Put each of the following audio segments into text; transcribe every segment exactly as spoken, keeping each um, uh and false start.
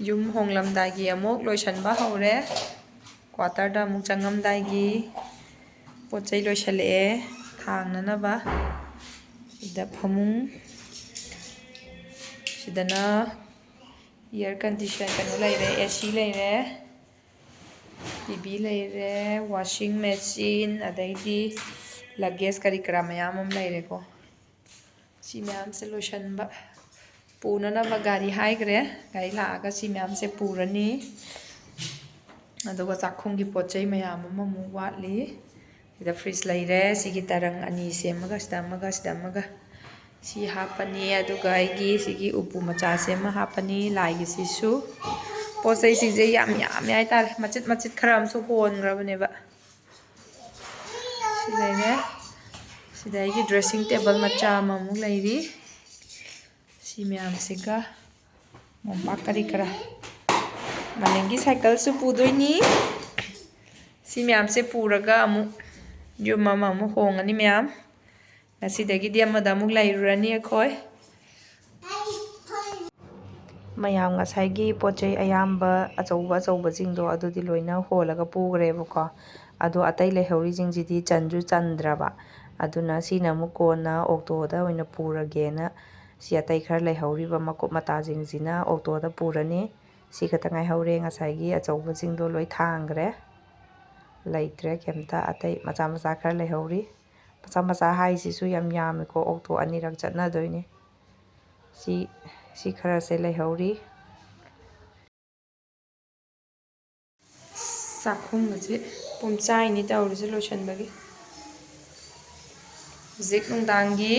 ꯌꯨꯝ ꯍꯣꯡꯂꯝꯗꯥꯏꯒꯤ ꯑꯃꯨꯛ ꯂꯣꯏꯁꯟꯕ ꯍꯧꯔꯦ꯫ ꯀ꯭ꯋꯥꯇꯔꯗ ꯑꯃꯨꯛ ꯆꯪꯉꯝꯗꯥꯏꯒꯤ ꯄꯣꯠ ꯆꯩ ꯂꯣꯏꯁꯜꯂꯛꯑꯦ ꯊꯥꯡꯅꯅꯕ꯫ ꯁꯤꯗ ꯐꯃꯨꯡ, ꯁꯤꯗꯅ air condition ꯀꯩꯅꯣ ꯂꯩꯔꯦ, AC ꯂꯩꯔꯦ, TV ꯂꯩꯔꯦ, washing machine, ꯑꯗꯩꯗꯤ luggage ꯀꯔꯤ ꯀꯔꯥ ꯃꯌꯥꯝ ꯑꯃ ꯂꯩꯔꯦꯀꯣ꯫ ꯁꯤ ꯃꯌꯥꯝꯁꯦ ꯂꯣꯏꯁꯟꯕ, ꯄꯨꯅꯅꯕ ꯒꯥꯔꯤ ꯍꯥꯏꯈ꯭ꯔꯦ꯫ ꯒꯥꯔꯤ ꯂꯥꯛꯑꯒ ꯁꯤ ꯃꯌꯥꯝꯁꯦ ꯄꯨꯔꯅꯤ꯫ ꯑꯗꯨꯒ ꯆꯥꯛꯈꯨꯝꯒꯤ ꯄꯣꯠ ꯆꯩ ꯃꯌꯥꯝ ꯑꯃꯃꯨꯛ ꯋꯥꯠꯂꯤ꯫ ꯁꯤꯗ fridge ꯂꯩꯔꯦ꯫ ꯁꯤꯒꯤ ꯇꯔꯪ ꯑꯅꯤ ꯁꯦꯝꯃꯒ, ꯁꯤꯗ ꯑꯃꯒ, ꯁꯤꯗ ꯑꯃꯒ꯫ ꯁꯤ ꯍꯥꯞꯄꯅꯤ꯫ ꯑꯗꯨꯒ ꯑꯩꯒꯤ ꯁꯤꯒꯤ ꯎꯄꯨ ꯃꯆꯥꯁꯦ ꯑꯃ ꯍꯥꯞꯄꯅꯤ, ꯂꯥꯏꯒꯤꯁꯤꯁꯨ꯫ ꯄꯣꯠ ꯆꯩꯁꯤꯡꯁꯦ ꯌꯥꯝ ꯌꯥꯝꯃꯦ ꯍꯥꯏꯇꯥꯔꯦ꯫ ꯃꯆꯤꯠ ꯃꯆꯤꯠ ꯈꯔ ꯑꯃꯁꯨ ꯍꯣꯟꯈ꯭ꯔꯕꯅꯦꯕ꯫ ꯁꯤ ꯂꯩꯔꯦ꯫ ꯁꯤꯗ ꯑꯩꯒꯤ dressing table ꯃꯆꯥ ꯑꯃꯃꯨꯛ ꯂꯩꯔꯤ꯫ ꯁꯤ ꯃꯌꯥꯝꯁꯤꯒ ꯃꯣꯝꯄꯥꯛ ꯀꯔꯤ ꯀꯔꯥ꯫ ꯃꯅꯤꯡꯒꯤ cycleꯁꯨ ꯄꯨꯗꯣꯏꯅꯤ꯫ ꯁꯤ ꯃꯌꯥꯝꯁꯦ ꯄꯨꯔꯒ ꯑꯃꯨꯛ ꯌꯨꯝ ꯑꯃꯃꯨꯛ ꯍꯣꯡꯉꯅꯤ ꯃꯌꯥꯝ꯫ ꯉꯁꯤꯗꯒꯤꯗꯤ ꯑꯃꯗ ꯑꯃꯨꯛ ꯂꯩꯔꯨꯔꯅꯤ ꯑꯩꯈꯣꯏ꯫ ꯃꯌꯥꯝ ꯉꯁꯥꯏꯒꯤ ꯄꯣꯠ ꯆꯩ ꯑꯌꯥꯝꯕ ꯑꯆꯧꯕ ꯑꯆꯧꯕꯁꯤꯡꯗꯣ ꯑꯗꯨꯗꯤ ꯂꯣꯏꯅ ꯍꯣꯜꯂꯒ ꯄꯨꯈ꯭ꯔꯦꯕꯀꯣ꯫ ꯑꯗꯣ ꯑꯇꯩ ꯂꯩꯍꯧꯔꯤꯁꯤꯡꯁꯤꯗꯤ ꯆꯟꯁꯨ ꯆꯟꯗ꯭ꯔꯕ꯫ ꯑꯗꯨꯅ ꯁꯤꯅ ꯑꯃꯨꯛ ꯀꯣꯟꯅ ꯑꯣꯛꯇꯣꯗ ꯑꯣꯏꯅ ꯄꯨꯔꯒꯦꯅ ꯁꯤ ꯑꯇꯩ ꯈꯔ ꯂꯩꯍꯧꯔꯤꯕ ꯃꯀꯨꯞ ꯃꯇꯥꯁꯤꯡꯁꯤꯅ ꯑꯣꯛꯇꯣꯗ ꯄꯨꯔꯅꯤ꯫ ꯁꯤ ꯈꯛꯇ ꯉꯥꯏꯍꯧꯔꯦ꯫ ꯉꯁꯥꯏꯒꯤ ꯑꯆꯧꯕꯁꯤꯡꯗꯣ ꯂꯣꯏ ꯊꯥꯡꯈ꯭ꯔꯦ꯫ ꯂꯩꯇ꯭ꯔꯦ ꯀꯩꯝꯇ꯫ ꯑꯇꯩ ꯃꯆꯥ ꯃꯆꯥ ꯈꯔ ꯂꯩꯍꯧꯔꯤ꯫ ꯃꯆꯥ ꯃꯆꯥ ꯍꯥꯏꯁꯤꯁꯨ ꯌꯥꯝ ꯌꯥꯝꯃꯤꯀꯣ꯫ ꯑꯣꯛꯇꯣ ꯑꯅꯤꯔꯛ ꯆꯠꯅꯗꯣꯏꯅꯦ꯫ ꯁꯤ, ꯁꯤ ꯈꯔꯁꯦ ꯂꯩꯍꯧꯔꯤ꯫ ꯆꯥꯛꯈꯨꯝ ꯑꯁꯤ ꯄꯨꯝꯆꯥꯏꯅꯤ ꯇꯧꯔꯤꯁꯦ ꯂꯣꯏꯁꯟꯕꯒꯤ꯫ ꯍꯧꯖꯤꯛ ꯅꯨꯡꯗꯥꯡꯒꯤ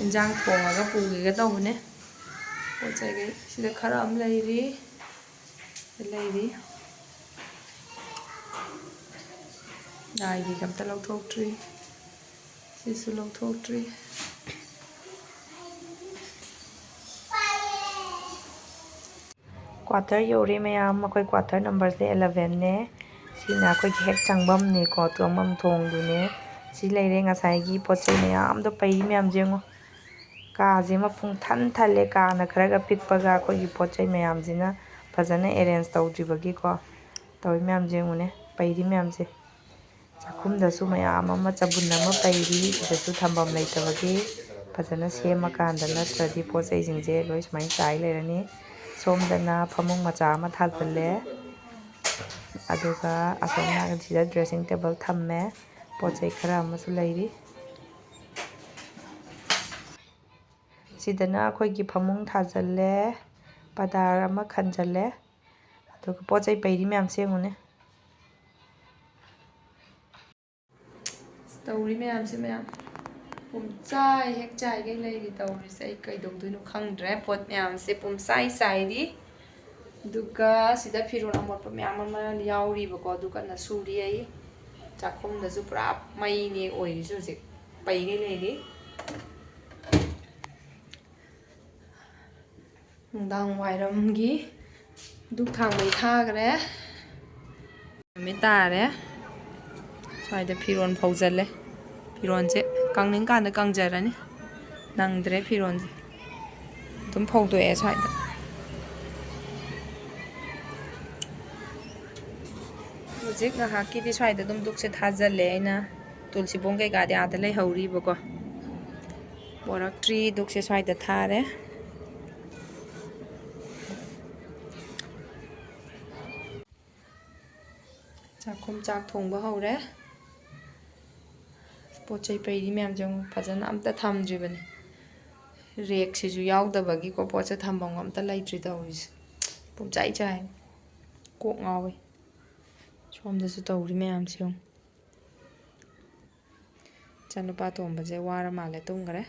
ꯏꯟꯖꯥꯡ ꯊꯣꯡꯉꯒ ꯄꯨꯈꯤꯒꯦ ꯇꯧꯕꯅꯦ꯫ ꯄꯣꯠ ꯆꯩꯈꯩ ꯁꯤꯗ ꯈꯔ ꯑꯃ ꯂꯩꯔꯤ꯫ ꯁꯤꯗ ꯂꯩꯔꯤ꯫ ꯂꯥꯏꯒꯤꯒ ꯑꯝꯇ ꯂꯧꯊꯣꯛꯇ꯭ꯔꯤ꯫ ꯁꯤꯁꯨ ꯂꯧꯊꯣꯛꯇ꯭ꯔꯤ꯫ ꯀ꯭ꯋꯥꯇꯔ ꯌꯧꯔꯦ ꯃꯌꯥꯝ꯫ ꯑꯩꯈꯣꯏ ꯀ꯭ꯋꯥꯇꯔ ꯅꯝꯕꯔꯁꯦ elevenꯅꯦ꯫ ꯁꯤꯅ ꯑꯩꯈꯣꯏꯒꯤ ꯍꯦꯛ ꯆꯪꯐꯝꯅꯦꯀꯣ, ꯆꯪꯐꯝ ꯊꯣꯡꯗꯨꯅꯦ꯫ ꯁꯤ ꯂꯩꯔꯦ ꯉꯁꯥꯏꯒꯤ ꯄꯣꯠ ꯆꯩ ꯃꯌꯥꯝꯗꯣ ꯄꯩ ꯃꯌꯥꯝꯁꯦ ꯌꯦꯡꯉꯣ꯫ ꯀꯥꯁꯦ ꯃꯄꯨꯡ ꯊꯟ ꯊꯜꯂꯦ꯫ ꯀꯥꯅ ꯈꯔꯒ ꯄꯤꯛꯄꯒ ꯑꯩꯈꯣꯏꯒꯤ ꯄꯣꯠ ꯆꯩ ꯃꯌꯥꯝꯁꯤꯅ ꯐꯖꯅ ꯑꯦꯔꯦꯟꯖ ꯇꯧꯗ꯭ꯔꯤꯕꯒꯤꯀꯣ꯫ ꯇꯧꯔꯤ ꯃꯌꯥꯝꯁꯦ ꯌꯦꯡꯉꯨꯅꯦ, ꯄꯩꯔꯤ ꯃꯌꯥꯝꯁꯦ꯫ ꯆꯥꯛꯈꯨꯝꯗꯁꯨ ꯃꯌꯥꯝ ꯑꯃ, ꯆꯕꯨꯟ ꯑꯃ ꯄꯩꯔꯤ, ꯁꯤꯗꯁꯨ ꯊꯝꯐꯝ ꯂꯩꯇꯕꯒꯤ ꯐꯖꯅ ꯁꯦꯝꯃꯀꯥꯟꯗ, ꯅꯠꯇ꯭ꯔꯗꯤ ꯄꯣꯠ ꯆꯩꯁꯤꯡꯁꯦ ꯂꯣꯏ ꯁꯨꯃꯥꯏꯅ ꯆꯥꯏ ꯂꯩꯔꯅꯤ꯫ ꯁꯣꯝꯗꯅ ꯐꯃꯨꯡ ꯃꯆꯥ ꯑꯃ ꯊꯥꯖꯤꯜꯂꯦ, ꯑꯗꯨꯒ ꯑꯁꯣꯝ ꯅꯥꯀꯟꯁꯤꯗ dressing table ꯊꯝꯃꯦ, ꯄꯣꯠ ꯆꯩ ꯈꯔ ꯑꯃꯁꯨ ꯂꯩꯔꯤ꯫ ꯁꯤꯗꯅ ꯑꯩꯈꯣꯏꯒꯤ ꯐꯃꯨꯡ ꯊꯥꯖꯤꯜꯂꯦ, ꯄꯗꯥꯔ ꯑꯃ ꯈꯟꯖꯜꯂꯦ, ꯑꯗꯨꯒ ꯄꯣꯠ ꯆꯩ ꯄꯩꯔꯤ ꯃꯌꯥꯝꯁꯦ ꯌꯦꯡꯉꯨꯅꯦ꯫ ꯇꯧꯔꯤ ꯃꯌꯥꯝꯁꯦ ꯃꯌꯥꯝ ꯄꯨꯝꯆꯥꯏ ꯍꯦꯛ ꯆꯥꯏꯒꯩ ꯂꯩꯔꯤ ꯇꯧꯔꯤꯁꯦ꯫ ꯑꯩ ꯀꯩꯗꯧꯗꯣꯏꯅꯣ ꯈꯪꯗ꯭ꯔꯦ꯫ ꯄꯣꯠ ꯃꯌꯥꯝꯁꯦ ꯄꯨꯝꯆꯥꯏ ꯆꯥꯏꯔꯤ꯫ ꯑꯗꯨꯒ ꯁꯤꯗ ꯐꯤꯔꯣꯜ ꯑꯃꯣꯠꯄ ꯃꯌꯥꯝ ꯑꯃ ꯌꯥꯎꯔꯤꯕꯀꯣ, ꯑꯗꯨ ꯀꯟꯅ ꯁꯨꯔꯤ ꯑꯩ꯫ ꯆꯥꯛꯈꯨꯝꯗꯁꯨ ꯄꯨꯔꯥ ꯃꯩꯅꯦ ꯑꯣꯏꯔꯤꯁꯦ ꯍꯧꯖꯤꯛ, ꯄꯩꯒꯩ ꯂꯩꯔꯤ꯫ ꯅꯨꯡꯗꯥꯡ ꯋꯥꯏꯔꯝꯒꯤ ꯙꯨꯞ ꯊꯥꯡꯃꯩ ꯊꯥꯈ꯭ꯔꯦ꯫ ꯅꯨꯃꯤꯠ ꯇꯥꯔꯦ꯫ ꯁ꯭ꯋꯥꯏꯗ ꯐꯤꯔꯣꯜ ꯐꯧꯖꯜꯂꯦ꯫ ꯐꯤꯔꯣꯜꯁꯦ ꯀꯪꯅꯤꯡꯀꯥꯟꯗ ꯀꯪꯖꯔꯅꯤ꯫ ꯅꯪꯗ꯭ꯔꯦ ꯐꯤꯔꯣꯜꯁꯦ꯫ ꯑꯗꯨꯝ ꯐꯧꯗꯣꯛꯑꯦ ꯁ꯭ꯋꯥꯏꯗ꯫ ꯍꯧꯖꯤꯛ ꯉꯥꯏꯍꯥꯛꯀꯤꯗꯤ ꯁ꯭ꯋꯥꯏꯗ ꯑꯗꯨꯝ ꯙꯨꯞꯁꯦ ꯊꯥꯖꯜꯂꯦ ꯑꯩꯅ꯫ ꯇꯨꯜꯁꯤꯕꯣꯡ ꯀꯩꯀꯥꯗꯤ ꯑꯥꯗ ꯂꯩꯍꯧꯔꯤꯕꯀꯣ꯫ ꯄꯣꯔꯛꯇ꯭ꯔꯤ꯫ ꯙꯨꯞꯁꯦ ꯁ꯭ꯋꯥꯏꯗ ꯊꯥꯔꯦ꯫ ꯆꯥꯛꯈꯨꯝ ꯆꯥꯛ ꯊꯣꯡꯕ ꯍꯧꯔꯦ꯫ ꯄꯣꯠ ꯆꯩ ꯄꯩꯔꯤ ꯃꯌꯥꯝꯁꯦ ꯌꯦꯡꯉꯨ, ꯐꯖꯅ ꯑꯝꯇ ꯊꯝꯗ꯭ꯔꯤꯕꯅꯤ꯫ ꯔꯦꯛꯁꯤꯁꯨ ꯌꯥꯎꯗꯕꯒꯤꯀꯣ, ꯄꯣꯠꯁꯦ ꯊꯝꯐꯝ ꯑꯝꯇ ꯂꯩꯇ꯭ꯔꯤ ꯇꯧꯔꯤꯁꯦ꯫ ꯄꯨꯝꯆꯥꯏ ꯆꯥꯏ꯫ ꯀꯣꯛ ꯉꯥꯎꯋꯦ꯫ ꯁꯣꯝꯗꯁꯨ ꯇꯧꯔꯤ ꯃꯌꯥꯝꯁꯦ ꯌꯦꯡꯉꯨ꯫ ꯏꯆꯥꯅꯨꯄꯥ ꯑꯇꯣꯝꯕꯁꯦ ꯋꯥꯔ ꯃꯥꯜꯂꯦ, ꯇꯨꯝꯈ꯭ꯔꯦ꯫